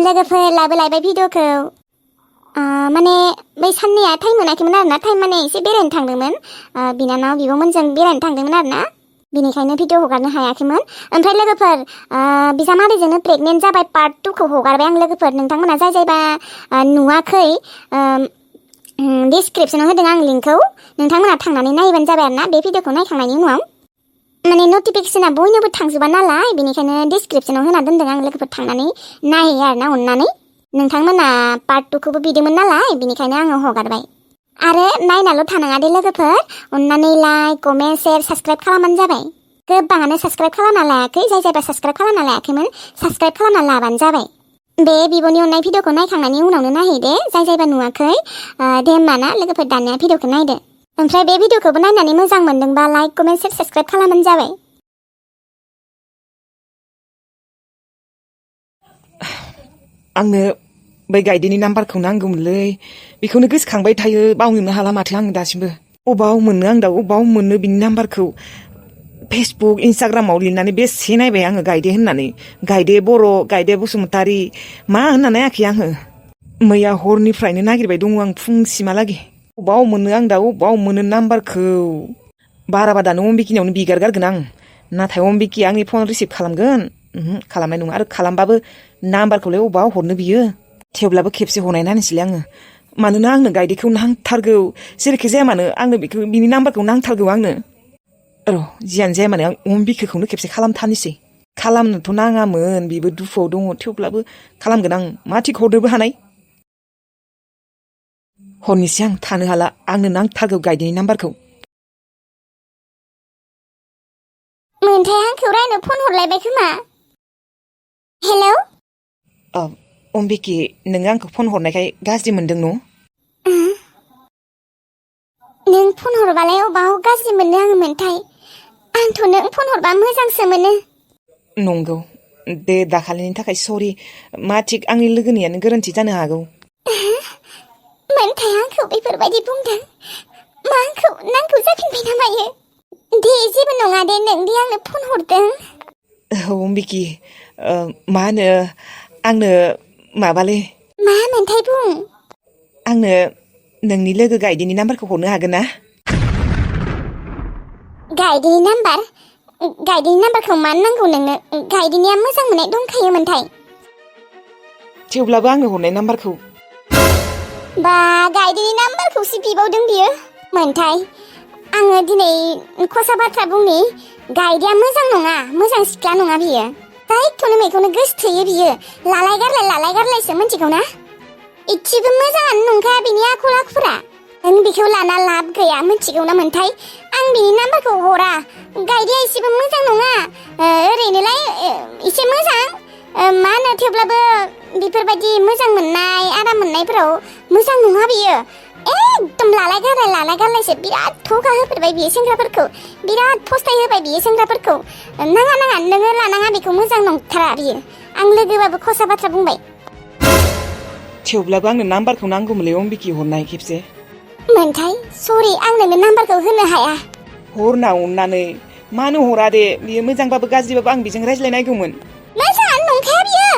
लोगोफोर लाबोलायबाय भिडिअखौ माने बै साननैया टाइम मोनाखैमोन आरोना टाइम माने एसे बेरायनो थांदोंमोन बिनानाव बिब'मोनजों बेरायनो थांदोंमोन आरोना बेनिखायनो भिडिअ हगारनो हायाखैमोन ओमफ्राय लोगोफोर बिजामादैजोंनो प्रेगनेन्ट जाबाय पार्ट 2 खौ हगारबाय आं लोगोफोर नोंथांमोना जायबा नुवाखै डिसक्रिपसनाव होदों आं लिंकखौ नोंथांमोना थांनानै नायबानो जाबाय आरोना बे भिडिअखौ नायखांनायनि उनाव माने नटिफिकेसना बयनोबो थांजोबा नालाय बेनिखायनो डिसक्रिपसनाव होना दोनदों आं लोगोफोर थांनानै नायहैयो आरोना अननानै नोंथांमोना पार्ट 2 खौबो बिदोंमोन नालाय बेनिखायनो आङो हगारबाय आरो नायनाल' थानाङा दे लोगोफोर अननानै लाइक कमेन्ट शेयार साबस्क्राइब खालामबानो जाबाय गोबाङानो साबस्क्राइब खालामना लायाखै जायबा साबस्क्राइब खालामना लायाखैमोन साबस्क्राइब खालामना लाबानो जाबाय बे बिब'नि अननाय भिडिअखौ नायखांनायनि उनावनो नायहै दे जायबा नुवाखै दे होमबा ना लोगोफोर दानिया भिडिअखौ नायदो ओमफ्राय बे भिडिअखौबो नायनानै मोजां मोनदोंबा लाइक कमेन्ट शेयार साबस्क्राइब खालामबानो जाबाय आंनो बै गाइडेनि नाम्बारखौ नांगौमोनलै बेखौनो गोसोखांबाय थायो बावनोनो हाला माथो आं दासिमबो अबाव मोननो आं दा अबाव मोननो बिनि नाम्बारखौ फेसबुक इन्स्टाग्रामाव लिरनानै बेसे नायबाय आङो गाइडे होननानै गाइडे बर' गाइडे बसुमतारी मा होनना नायाखै आङो मैया हरनिफ्रायनो नागिरबाय दङ आं फुंसिमहालागै अबाव मोननो आं दा अबाव मोननो नाम्बारखौ बाराबा दानो अम्बिकिनियावनो बिगारगारगोन आं नाथाय अम्बिकिया आंनि फन रिसिभ खालामगोन खालामनाय नङा आरो खालामबाबो नाम्बारखौलाय अबाव हरनो बियो थेवब्लाबो खेबसे हरनाय नायनोसैलै आङो मानोना आंनो गाइडेखौ नांथारगौ जेरैखि जाया मानो आंनो बेखौ बिनि नाम्बारखौ नांथारगौ आंनो र' जियानो जाया मानो आं अम्बिकाखौनो खेबसे खालामथारनोसै खालामनोथ' नाङामोन बेबो दुखुआव दङ थेवब्लाबो खालामगोन आं मा थिक हरनोबो हानाय हरनोसै आं थानो हाला आंनो नांथारगौ गाइडेनि नाम्बारखौ मोनथाय आंखौ रायनो फन हरलायबाय खोमा हेलौ अम्बिकि नोङो आंखौ फन हरनायखाय गाज्रि मोनदों न' नों फन हरबालाय अबाव गाज्रि मोननो आङो मोनथाय आंथ' नों फन हरबा मोजांसो मोनो नंगौ दे दाखालिनि थाखाय सरि मा थिक आंनि लोगोनियानो गोरोन्थि जानो हागौ मोनथाय आंखौ बेफोरबायदि बुंदों मा आंखौ नांगौ जाफिनबाय ना मायो दे जेबो नङा दे नों दे आंनो फन हरदों अम्बिकि मा होनो आंनो माबालै मा मोनथाय बुं आंनो नोंनि लोगो गाइडेनि नाम्बारखौ हरनो हागोन ना गाइडेनि नाम्बारखौ मानो नांगौ नोंनो गाइडेनिया मोजां मोननाय दंखायोमोनथाय थेवब्लाबो आंनो हरनाय नाम्बारखौ बा गाइडेनि नाम्बारखौसो बिबावदों बियो मोनथाय आङो दिनै खसा बाथ्रा बुंनि गाइडेया मोजां नङा मोजां सिख्ला नङा बियो जायखौनो मेखौनो गोसोथोयो बियो लालाय गारलायसो मिथिगौ ना इसेबो मोजाङानो नंखाया बिनि आखल आखुफोरा नों बेखौ लाना लाब गैया मिथिगौ ना मोनथाय आं बिनि नाम्बारखौ हरा गाइडेया एसेबो मोजां नङा ओरैनोलाय एसे मोजां मा होनो थेवब्लाबो बेफोरबायदि मोजां मोननाय आराम मोननायफोराव मोजां नङा बियो एकदम लालाय गारलायसो बिराद थगा होफेरबाय बियो सेंग्राफोरखौ बिराद फस्थाय होबाय बियो सेंग्राफोरखौ नाङा नोङो लानाङा बेखौ मोजां नंथारा बियो आं लोगोबाबो खसा बाथ्रा बुंबाय थेवब्लाबो आंनो नाम्बारखौ नांगौमोनलै अम्बिकि हरनाय खेबसे मोनथाय सरि आं नोंनो नाम्बारखौ होनो हाया हरना अननानै मानो हरा दे बियो मोजांबाबो गाज्रिबाबो आं बेजों रायज्लायनायगौमोन मोजाङानो नंखाया बियो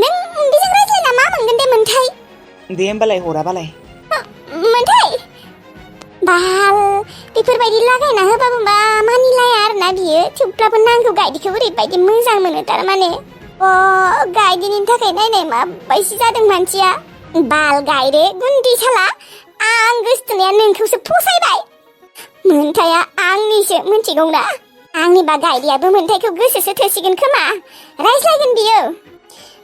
नों बेजों रायज्लायना मा मोनगोन दे मोनथाय दे होमबालाय हराबालाय मोनथाय बाल बेफोरबायदि लागायना होबाबो बा मानिलाया आरोना बियो थेवब्लाबो नांगौ गाइडेखौ ओरैबायदि मोजां मोनो थारमाने गाइडेनि थाखाय नायनाय माबायदि जादों मानसिया बाल गाइडे गुन्दी साला आं गोसथोनाया नोंखौसो फसायबाय मोनथाया आंनिसो मिथिगौ ना आंनिबा गाइडेयाबो मोनथायखौ गोसोसो थोसिगोन खोमा रायज्लायगोन बियो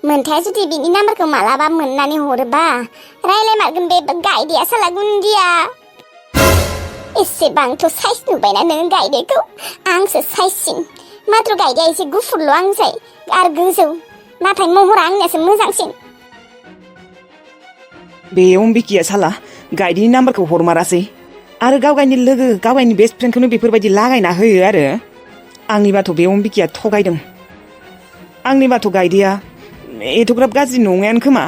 मोनथाया जुदि बिनि नाम्बारखौ मालाबा मोननानै हरोबा रायज्लायमारगोन बे गाइडेया साला गुन्दिया एसेबांथ' साइज नुबायना नों गाइडेखौ आंसो साइजसिन माथ्र गाइडेया एसे गुफुरल' आंसाय आरो गोजौ नाथाय महरा आंनियासो मोजांसिन बे अम्बिकिया साला गाइडेनि नाम्बारखौ हरमारासै आरो गावगायनि लोगो गावगायनि बेस्ट फ्रेन्डखौनो बेफोरबायदि लागायना होयो आरो आंनिबाथ' बे अम्बिकिया थगायदों आंनिबाथ' गाइडेया एथ'ग्राब गाज्रि नङायानो खोमा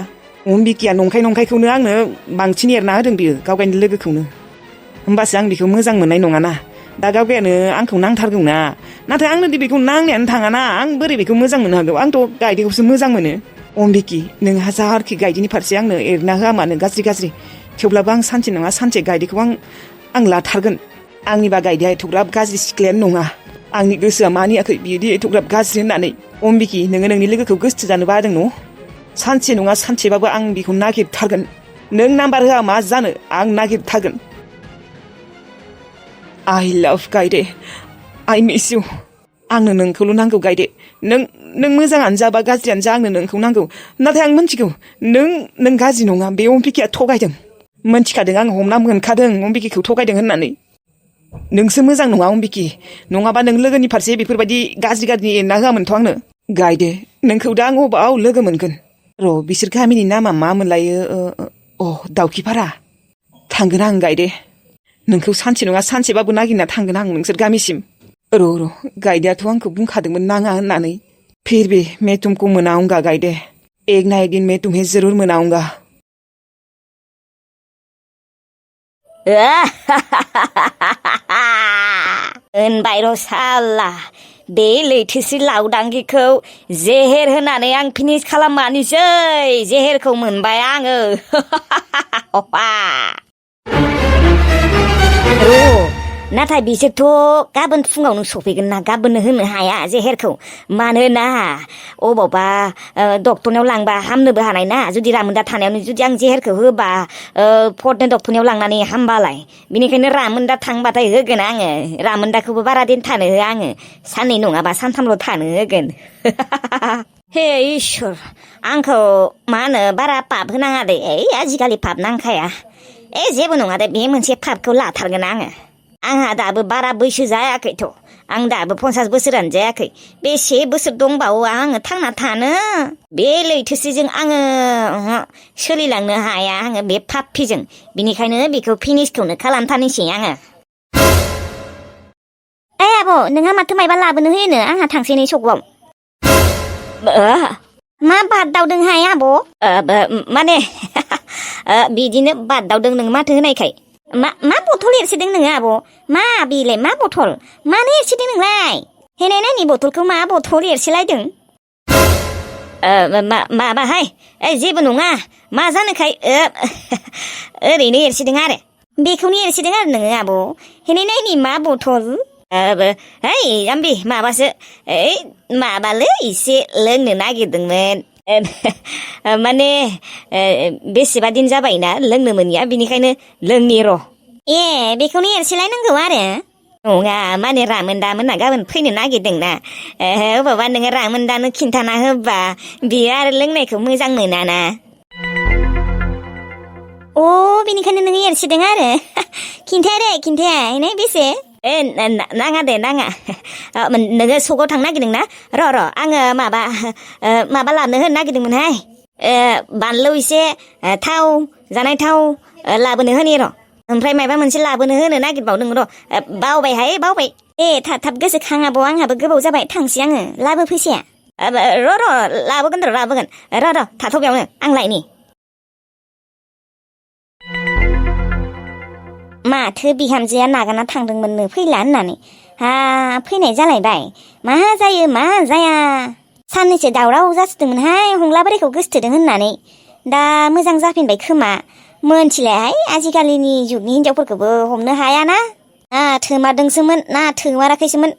अम्बिकिया नंखायखौनो आंनो बांसिन एरना होदों बियो गावगायनि लोगोखौनो होमबासो आं बेखौ मोजां मोननाय नङाना दा गावगायानो आंखौ नांथारगौ ना नाथाय आंनो दि बेखौ नांनायानो थाङाना आं बोरै बेखौ मोजां मोननो हागौ आंथ' गाइडेखौसो मोजां मोनो अम्बिकी नों हाजारखि गायदेनि फारसे आंनो एरना होआ मानो गाज्रि थेवब्लाबो आं सानसे नङा सानसे गायदेखौ आं लाथारगोन आंनिबा गायदेया एथ'ग्राब गाज्रि सिख्लायानो नङा आंनि गोसोआ मानियाखै बियोदि एथ'ग्राब गाज्रि होननानै अम्बिकी नोङो नोंनि लोगोखौ गोसोथोजानो बादों न' सानसे नङा सानसेबाबो आं बेखौ नागिरथारगोन नों नाम्बार होआ मा जानो आं नागिरथारगोन I love गायदे I miss you आंनो नोंखौल' नांगौ गायदे नों मोजाङानो जा बा गाज्रियानो जा आंनो नोंखौ नांगौ नाथाय आं मिन्थिगौ नों गाज्रि नङा बे अम्बिकीया थगायदों मोनथिखादों आं हमना मोनखादों अम्बिकीखौ थगायदों होननानै नोंसो मोजां नङा अम्बिकी नङाबा नों लोगोनि फारसे बेफोरबायदि गाज्रि एरना होआमोनथ' आंनो गायदे नोंखौ दा आं अबाव लोगो मोनगोन र' बिसोर गामिनि नामा मा मोनलायो दाउखिपारा थांगोन आं गायदे नोंखौ सानसे नङा सानसेबाबो नागिरना थांगोन आं नोंसोर गामिसिम र' गायदेयाथ' आंखौ बुंखादोंमोन नाङा होननानै फिर भी मैं तुमको मनाऊंगा गायदे एक ना एक दिन मैं तुम्हें जरूर मनाऊंगा होनबाय र' साला बे लैथोसि लावदांगिखौ जेहेर होनानै आं फिनिश खालाममानिसै जेहेरखौ मोनबाय आङो नाथाय बिसोरथ' गाबोन फुङावनो सफैगोन ना गाबोननो होनो हाया जेहेरखौ मानोना अबावबा डक्टरनाव लांबा हामनोबो हानाय ना जुदि रामोनदा थानायावनो जुदि आं जेहेरखौ होबा फर्टनो डक्टरनाव लांनानै हामबालाय बिनिखायनो रामोनदा थांबाथाय होगोन आङो रामोनदाखौबो बारा दिन थानो होआ आङो साननै नङाबा सानथामल' थानो होगोन हे इसोर आंखौ मा होनो बारा पाप होनाङा दे आजिखालि पाप नांखाया जेबो नङा दे बे मोनसे पापखौ लाथारगोन आंहा दाबो बारा बैसो जायाखैथ' आं दाबो 50 बोसोरानो जायाखै बेसे बोसोर दंबावो आङो थांना थानो बे लैथोसिजों आङो सोलिलांनो हाया आङो बे पाप्पिजों बिनिखायनो बेखौ फिनिशखौनो खालामथारनोसै आङो आब' नोंहा माथो मायबा लाबोनो होयोनो आंहा थांसै नै सकआव मा बादावदोंहाय आब' माने बिदिनो बादावदों नों माथो होनायखाय मा बथल एरसोदों नोङो आब' मा बेलाय मा बथल मानो एरसोदों नोंलाय हेनाय नायनि बथलखौ मा बथल एरसोलायदों माबाहाय जेबो नङा मा जानोखाय ओरैनो एरसिदों आरो बेखौनो एरसोदों आरो नोङो आब' हेनाय नायनि मा बथल है जाम्बि माबासो माबालै एसे लोंनो नागिरदोंमोन माने बेसेबा दिन जाबायना लोंनो मोनिया बिनिखायनो लोंनि र' बेखौनो एरसोलायनांगौ आरो नङा माने रामोनदामोनहा गाबोन फैनो नागिरदोंना अबावबा नोङो रामोनदानो खिन्थाना होबा बियो आरो लोंनायखौ मोजां मोनाना बिनिखायनो नोङो एरसोदों आरो खिन्थाया नाय बेसे नाङा दे नाङा नोङो सकआव थांनो नागिरदोंना र' आङो माबा लाबोनो होनो नागिरदोंमोनहाय बानलु एसे थाव जानाय थाव लाबोनो होनि र' ओमफ्राय माबा मोनसे लाबोनो होनो नागिरबावदों र' बावबाय थाब गोसोखां आब' आंहाबो गोबाव जाबाय थांसै आङो लाबो फैसाया र' लाबोगोन र' थाथ' बेयावनो आं लायनि माथो बिहामजोआ नागारना थांदोंमोननो फैला होननानै फैनाय जालायबाय मा जायो मा जाया साननैसो दावराव जासोदोंमोनहाय हंलाबारिखौ गोसोथोदों होननानै दा मोजां जाफिनबाय खोमा मोनथिलायहाय आजिखालिनि जुगनि हिनजावफोरखौबो हमनो हायाना थोमारदोंसोमोन ना थोमाराखैसोमोन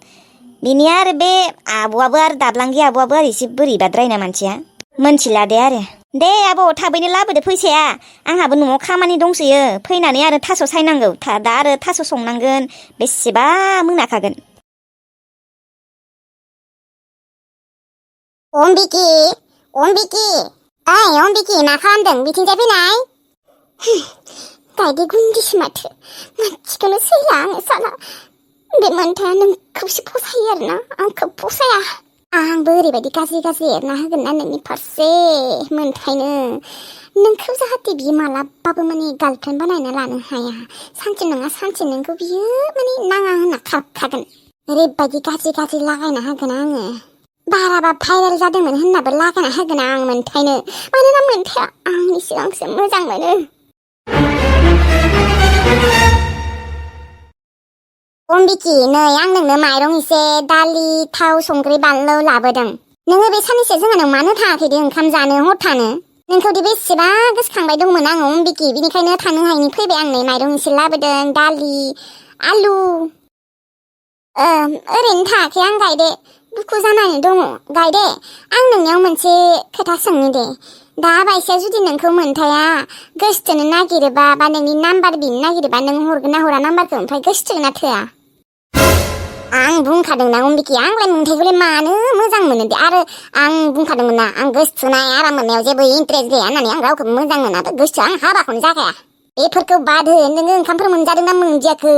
बिनिया आरो बे आब'आबो आरो दाबलांगि आब'आबो आरो एसे बोरैबाद्रायना मानसिया मोनथिला दे आब' थाबैनो लाबोदो फैसाया आंहाबो न'आव खामानि दंसोयो फैनानै आरो थास' सायनांगौ दा आरो थास' संनांगोन बेसेबा मोनाखागोन अम्बिकी अम्बिकी मा खालामदों बिथिंजाय फैनाय गायदे गुन्दिसो माथो मानसिखौनो सैला आङो साला बे मोनथाया नोंखौसो फसायो आरोना आंखौ फसाया आंबो ओरैबायदि गाज्रि एरना होगोन ना नोंनि फारसे मोनथायनो नोंखौ जाहाथे बियो मालाबाबो माने गार्लफ्रेन्ड बानायना लानो हाया सानसे नङा सानसे नोंखौ बियो माने नाङा होनना खारखागोन ओरैबायदि गाज्रि लागायना होगोन आङो बाराबा भाइरेल जादोंमोन होननाबो लागायना होगोन आं मोनथायनो मानोना मोनथाया आंनि सिगांसो मोजां मोनो अम्बिकी नै आं नोंनो माइरं एसे दालि थाव संख्रि बानलु लाबोदों नोङो बे साननैसो जोंहानाव मानो थाङाखै दे ओंखाम जानो हर थानो नोंखौ दि बेसेबा गोसोखांबाय दंमोन आङो अम्बिकी बिनिखायनो थांनो हायिनि फैबाय आं नै माइरं एसे लाबोदों दालि आलु ओरैनो थायाखै आं गायदे दुखु जानानै दङ गायदे आं नोंनियाव मोनसे खोथा सोंनि दे दा बायसाया जुदि नोंखौ मोनथाया गोसोथोनो नागिरोबा बा नोंनि नाम्बार बिनो नागिरोबा नों हरगोन ना हरा नाम्बारखौ ओमफ्राय गोसोथोगोन ना थोआ आं बुंखादोंना अम्बिकी आंलाय मोन्थायखौलाय मानो मोजां मोनो दे आरो आं बुंखादोंमोन ना आं गोसोथोनाय आराम मोननायाव जेबो इन्टारेस्ट गैया होननानै आं रावखौबो मोजां मोना गोसोआ आं हाबाखौनो जाखाया बेफोरखौ बाद हो नोङो ओंखामफोर मोनजादोंना मोनजायाखै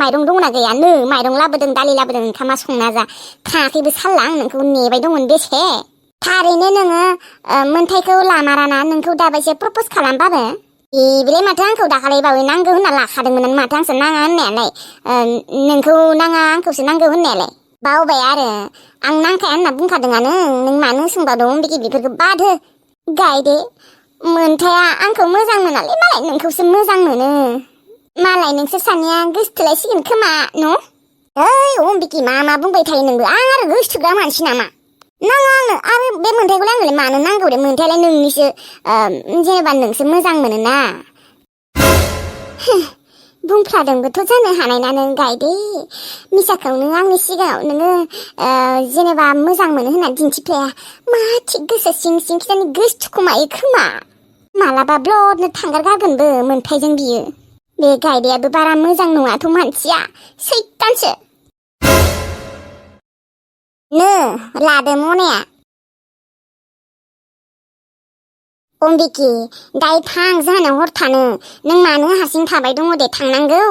माइरं दंना गैया नो माइरं लाबोदों दालि लाबोदों ओंखामा संना जा थाङाखैबो सानला आं नोंखौ नेबाय दंमोन बेसे थारैनो नोङो मोन्थायखौ लामाराना नोंखौ दाबायसे प्रप'ज खालामबाबो बेलाय माथो आंखौ दाखालिबावै नांगौ होनना लाखादोंमोन माथो आंसो नाङा होननायालाय नोंखौ नाङा आंखौसो नांगौ होननायालाय बावबाय आरो आं नांखाया होनना बुंखादोंआनो नों मानो सोंबावदों अम्बिकी बेफोरखौ बाद हो गायदे मोन्थाया आंखौ मोजां मोनालै मालाय नोंखौसो मोजां मोनो मालाय नोंसोर सानैया गोसोथोलायसिगोन खोमा न' ओइ अम्बिकी मा बुंबाय थायो नोंबो आं आरो गोसोथोग्रा मानसि नामा नाङा आंनो आरो बे मोन्थायखौलाय आंनोलाय मानो नांगौ दे मोन्थायालाय नोंनिसो जेनेबा नोंसो मोजां मोनोना बुंफ्लादोंबोथ' जानो हानाय ना नों गायदे मिसाखौनो आंनि सिगाङाव नोङो जेनेबा मोजां मोनो होननानै दिन्थिफ्लाया मा थिग गोसो सिं सिं खिजानि गोसोथुखुमायो खोमा मालाबा ब्लडनो थांगारगारगोनबो मोन्थायजों बियो बे गायदेयाबो बारा मोजां नङाथ' मानसिया सैतानसो नो लादो मनाया अम्बिकी दायो थां जोंहानाव हर थानो नों मानो हारसिं थाबाय दङ दे थांनांगौ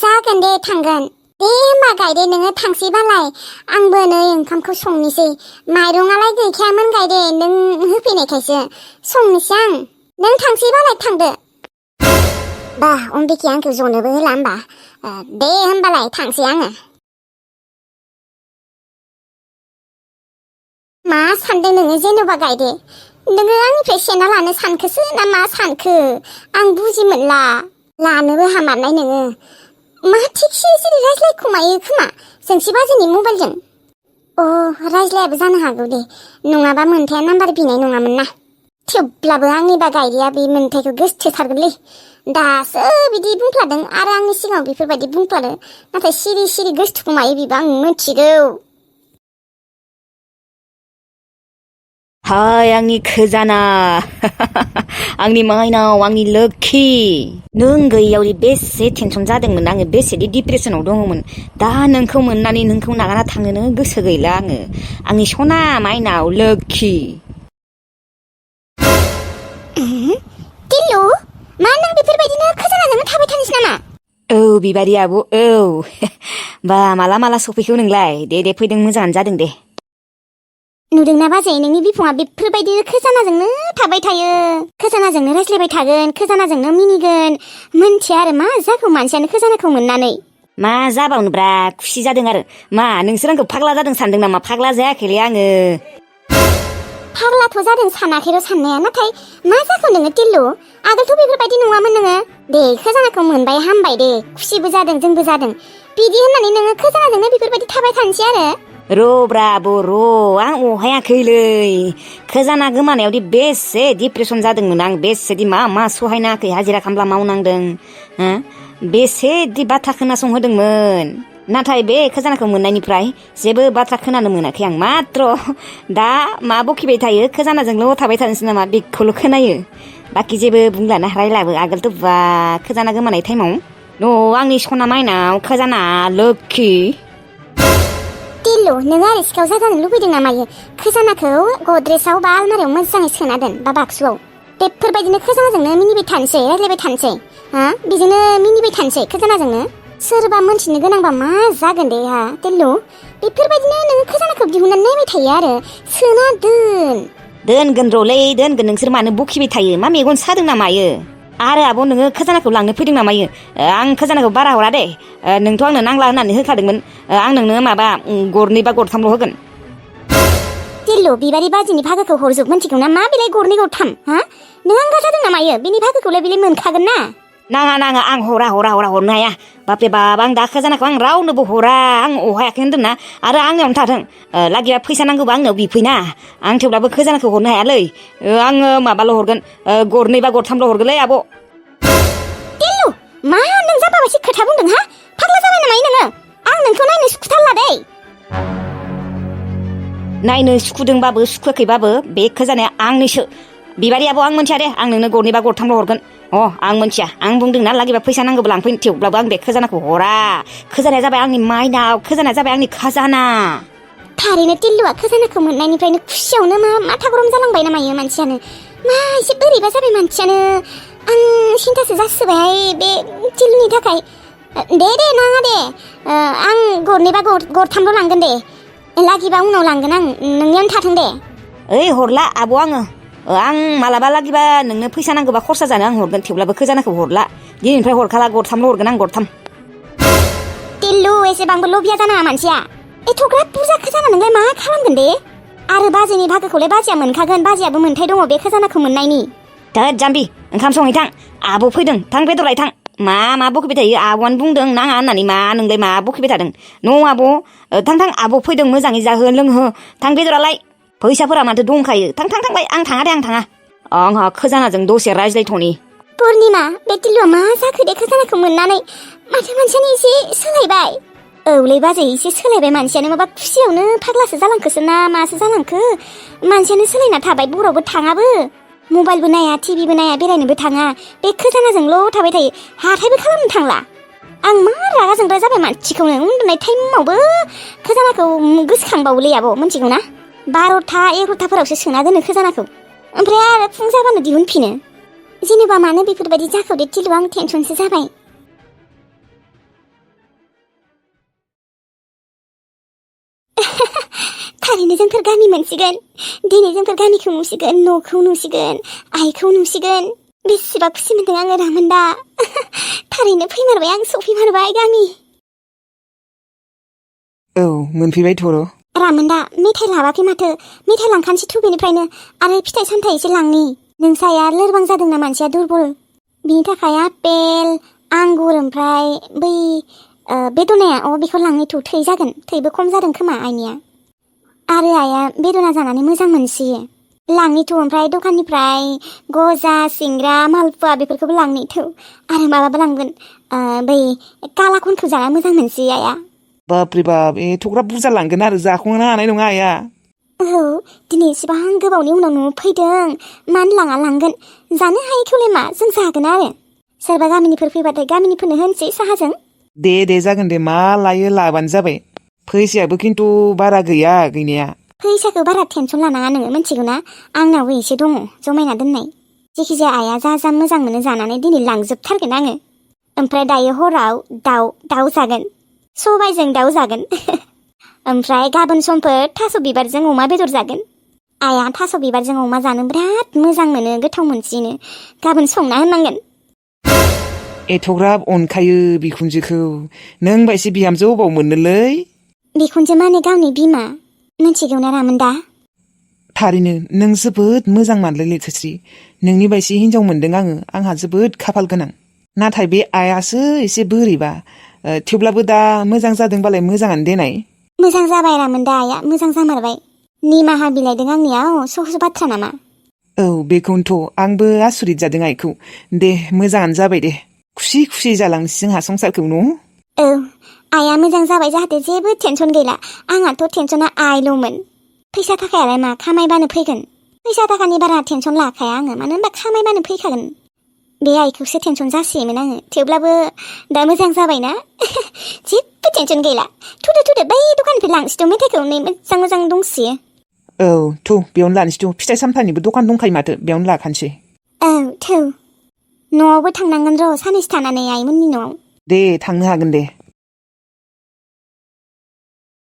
जागोन दे थांगोन दे होमबा गायदे नोङो थांसैबालाय आंबो नै ओंखामखौ संनोसै माइरङालाय गैखायामोन गायदे नों होफैनायखायसो संनोसै आं नों थांसैबालाय थांदो बा अम्बिकी आंखौ जनोबो होला होमबा दे होमबालाय थांसै आङो मा सानदों नोङो जेन'बा गायदे नोङो आंनिफ्राय सेना लानो सानखोसो ना मा सानखो आं बुजि मोनला लानोबो हामारनाय नोङो मा थिग सिरि सिरि रायज्लायखुमायो खोमा जोंसि बाजैनि मबाइलजों रायज्लायाबो जानो हागौ दे नङाबा मोन्थाया नाम्बार बिनाय नङामोन ना थेवब्लाबो आंनिबा गायदेया बे मोन्थायखौ गोसोथोथारगोनलै दासो बिदि बुंफ्लादों आरो आंनि सिगाङाव बेफोरबायदि बुंफ्लादों नाथाय सिरि सिरि गोसोथोखुमायो बिबा आं मिथिगौ हाय आंनि खोजाना आंनि माइनाव आंनि लोक्षि नों गैयाव बेसे टेनसन जादोंमोन आङो बेसेदि डिप्रेसनाव दङमोन दा नोंखौ मोननानै नोंखौ नागारना थांनोनो गोसो गैला आङो आंनि सना माइनाव लोक्षि दिल्लु मा नों बेफोरबायदिनो खोजानाजोंनो थाबाय थानोसै नामा औ बिबारि आब' औ बा माला सफैखो नोंलाय दे फैदों मोजाङानो जादों दे नुदोंना बाजै नोंनि बिफङा बेफोरबायदि खोजानाजोंनो थाबाय थायो खोजानाजोंनो रायज्लायबाय थागोन खोजानाजोंनो मिनिगोन मोनथिया आरो मा जाखौ मानसियानो खोजानाखौ मोननानै मा जाबावनोब्रा खुसि जादों आरो मा नोंसोर आंखौ फाग्ला जादों सानदों नामा फाग्ला जायाखैलै आङो फाग्लाथ' जादों सानाखैर' साननाया नाथाय मा जाखो नोङो टिल्लु आगोलथ' बेफोरबायदि नङामोन नोङो दे खोजानाखौ मोनबाय हामबाय दे खुसिबो जादों जोंबो जादों बिदि होननानै नोङो खोजानाजोंनो बेफोरबायदि थाबाय थानोसै आरो र'ब्रा बर' आं अहायाखैलै खोजाना गोमानायावदि बेसे डिप्रेसन जादोंमोन आं बेसेदि मा सहायनाङाखै हाजिरा खामला मावनांदों बेसेदि बाथ्रा खोनासंहोदोंमोन नाथाय बे खोजानाखौ मोननायनिफ्राय जेबो बाथ्रा खोनानो मोनाखै आं मात्र दा मा बखिबाय थायो खोजानाजोंल' थाबाय थानोसै नामा बेखौल' खोनायो बाखि जेबो बुंलानो रायलाबो आगोलथ' बा खोजाना गोमानाय टाइमाव आंनि सना माइनाव खोजाना लोक्षि टिल्लु नोङो आरो सिखाव जाजानो लुबैदों ना मायो खोजानाखौ गद्रेजाव बा आलमारियाव मोजाङै सोना दोन बा बाक्सुआव बेफोरबायदिनो खोजानाजोंनो मिनिबाय थानोसै रायज्लायबाय थानोसै बेजोंनो मिनिबाय थानोसै खोजानाजोंनो सोरबा मोनथिनो गोनांबा मा जागोन दे टिल्लु बेफोरबायदिनो नोङो खोजानाखौ दिहुननानै नायबाय थायो आरो सोना दोनगोन र'लै दोनगोन नोंसोर मानो बखिबाय थायो मा मेगन सादों ना मायो आरो आब' नोङो खोजानाखौ लांनो फैदों ना मायो आं खोजानाखौ बारा हरा दे नोंथ' आंनो नांला होननानै होखादोंमोन आं नोंनो माबा गरनै बा गरथामल' होगोन टिल्लु बिबारि बाजिनि भागोखौ हरजोब मोनथिगौ ना मा बेलाय गरनै गरथाम नों आंगा जादों ना मायो बेनि भागोखौलाय बेलाय मोनखागोन ना नाङा आं हरनो हाया बापरे बाब आं दा खजानाखौ आं रावनोबो हरा आं अहायाखै होनदोंना आरो आंनियावनो थाथों लागिबा फैसा नांगौबा आंनियाव बिफैना आं थेवब्लाबो खजानाखौ हरनो हायालै आङो माबाल' हरगोन गरनै बा गरथामल' हरगोनलै आब' टिल्लु मा नों जाबाबायसो खोथा बुंदों हा फाग्ला जाबाय नामा नोङो आं नोंखौ नायनो सुखुथारला दै नायनो सुखुदोंबाबो सुखुआखैबाबो बे खजानाया आंनिसो बिबारि आब' आं मोनथिया दे आं नोंनो गरनै बा गरथामल' हरगोन आं मोनथिया आं बुंदोंना लागिबा फैसा नांगौबा लांफैनो थेवब्लाबो आं बे खजानाखौ हरा खजानाया जाबाय आंनि माइनाव खजानाया जाबाय आंनि खाजाना थारैनो टिल्लुआ खजानाखौ मोननायनिफ्रायनो खुसियावनो माथा गरम जालांबाय ना मायो मानसियानो मा एसे बोरैबा जाबाय मानसियानो आं सिन्थासो जासोबाय बे टिल्लुनि थाखाय दे नाङा दे आं गरनै बा गरथामल' लांगोन दे लागिबा उनाव लांगोन आं नोंनियावनो थाथों दे ओइ हरला आब' आङो आं मालाबा लागिबा नोंनो फैसा नांगौबा खरसा जानो आं हरगोन थेवब्लाबो खजानाखौ हरला दिनैनिफ्राय हरखाला गरथामल' हरगोन आं गरथाम टिल्लु एसेबांबो लबिया जानाङा मानसिया एथ'ग्राब बुरजा खजाना नोंलाय मा खालामगोन दे आरो बाजैनि भागोखौलाय बाजैया मोनखागोन बाजैयाबो मोन्थाय दङ बे खजानाखौ मोननायनि थोद जाम्बि ओंखाम संहैथां आब' फैदों थां बेदर लायथां मा बखिबाय थायो आब'आनो बुंदों नाङा होननानै मा नोंलाय मा बखिबाय थादों न' आब' थां आब' फैदों मोजाङै जाहो लोंहो थां बेदरालाय फैसाफोरा माथो दंखायो थां थांबाय आं थाङा दे आं थाङा आंहा खजानाजों दसे रायज्लायथ'नि पुर्निमा बे टिल्लुआ मा जाखो दे खजानाखौ मोननानै माथो मानसियानो एसे सोलायबाय औलै बाजै एसे सोलायबाय मानसियानो माबा खुसियावनो फाग्लासो जालांखोसो ना मासो जालांखो मानसियानो सोलायना थाबाय बरावबो थाङाबो मबाइलबो नाया टिभिबो नाया बेरायनोबो थाङा बे खजानाजोंल' थाबाय थायो हाथायबो खालामनो थांला आं मा रागा जोंग्रा जाबाय मानसिखौनो उन्दुनाय टाइमावबो खजानाखौ गोसोखांबावोलै आब' मिन्थिगौ ना 12टा 11टाफोरावसो सोना दोनो खजानाखौ ओमफ्राय आरो फुं जाबानो दिहुनफिनो जेनेबा मानो बेफोरबायदि जाखो दे टिल्लु आं टेनसनसो जाबाय थारैनो जोंफोर गामि मोनसिगोन दिनै जोंफोर गामिखौ नुसिगोन न'खौ नुसिगोन आइखौ नुसिगोन बेसेबा खुसि मोनदों आङो रामोनदा थारैनो फैमारबाय आं सफैमारबाय गामि औ मोनफैबाय थर' रामोनदा मेथाइ लाबाखै माथो मेथाइ लांखानोसै थुबेनिफ्रायनो आरो फिथाइ सामथाइ एसे लांनि नोंसाया लोरबां जादोंना मानसिया दुरबल बिनि थाखाय आपेल आंगुर ओमफ्राय बै बेदनाया बेखौ लांनि थै जागोन थैबो खम जादों खोमा आइनिया आरो आइया बेदना जानानै मोजां मोनसोयो लांनि थौ ओमफ्राय दखाननिफ्राय गजा सिंग्रा मालपुवा बेफोरखौबो लांनि थौ आरो माबाबो लांगोन बै कालाकनखौ जाना मोजां मोनसोयो आइया बापरे बाप एथ'ग्राब बुरजा लांगोन आरो जाख'नो हानाय नङा आइया औ दिनै एसेबां गोबावनि उनाव न'आव फैदों मानो लाङा लांगोन जानो हायैखौलाय मा जों जागोन आरो सोरबा गामिनिफोर फैबाथाय गामिनिफोरनो होनसै साहाजों दे जागोन दे मा लायो लाबानो जाबाय फैसायाबो खिन्थु बारा गैया गैनाया फैसाखौ बारा टेनसन लानाङा नोङो मिन्थिगौ ना आंनावबो एसे दङ जमायना दोननाय जेखिजाया आइया जा मोजां मोनो जानानै दिनै लांजोबथारगोन आङो ओमफ्राय दायो हराव दाउ जागोन सबायजों दाउ जागोन ओमफ्राय गाबोन समफोर थास' बिबारजों अमा बेदर जागोन आइया थास' बिबारजों अमा जानो बिराद मोजां मोनो गोथाव मोनसिनो गाबोन संना होनांगोन एथ'ग्राब अनखायो बिखुनजोखौ नों बायसि बिहामजो अबाव मोननोलै बिखुनजो माने गावनि बिमा मिन्थिगौ ना रामोनदा थारैनो नों जोबोद मोजां मानलै लैथोस्रि नोंनि बायसि हिनजाव मोनदों आंहा जोबोद खाफाल गोनां नाथाय बे आइयासो एसे बोरैबा थेवब्लाबो दा मोजां जादोंबालाय मोजाङानो देनाय मोजां जाबाय रामोनदा आइया मोजां जामारबाय निमाहा बिलाइदों आंनियाव सहज बाथ्रा नामा औ बेखौनोथ' आंबो आसुरित जादों आइखौ दे मोजाङानो जाबाय दे खुसि जालांसै जोंहा संसारखौ न' औ आइया मोजां जाबाय जाहाथे जेबो टेनसन गैला आंहाथ' टेनसना आइल'मोन फैसा थाखायालाय मा खामायबानो फैगोन फैसा थाखानि बारा टेनसन लाखाया आङो मानो होनबा खामायबानो फैखागोन बे आइखौसो टेनसन जासोयोमोन आङो थेवब्लाबो दा मोजां जाबायना जेबो टेनसन गैला थुदो बै दखाननिफ्राय लांसैथ' मेथाइखौ नै मोजां दंसोयो औ बेयावनो लानोसैथ' फिथाइ सामथाइनिबो दखान दंखायो माथो बेयावनो लाखानोसै औ न'आवबो थांनांगोन र' साननैसो थानानै आइमोननि न'आव दे थांनो हागोन दे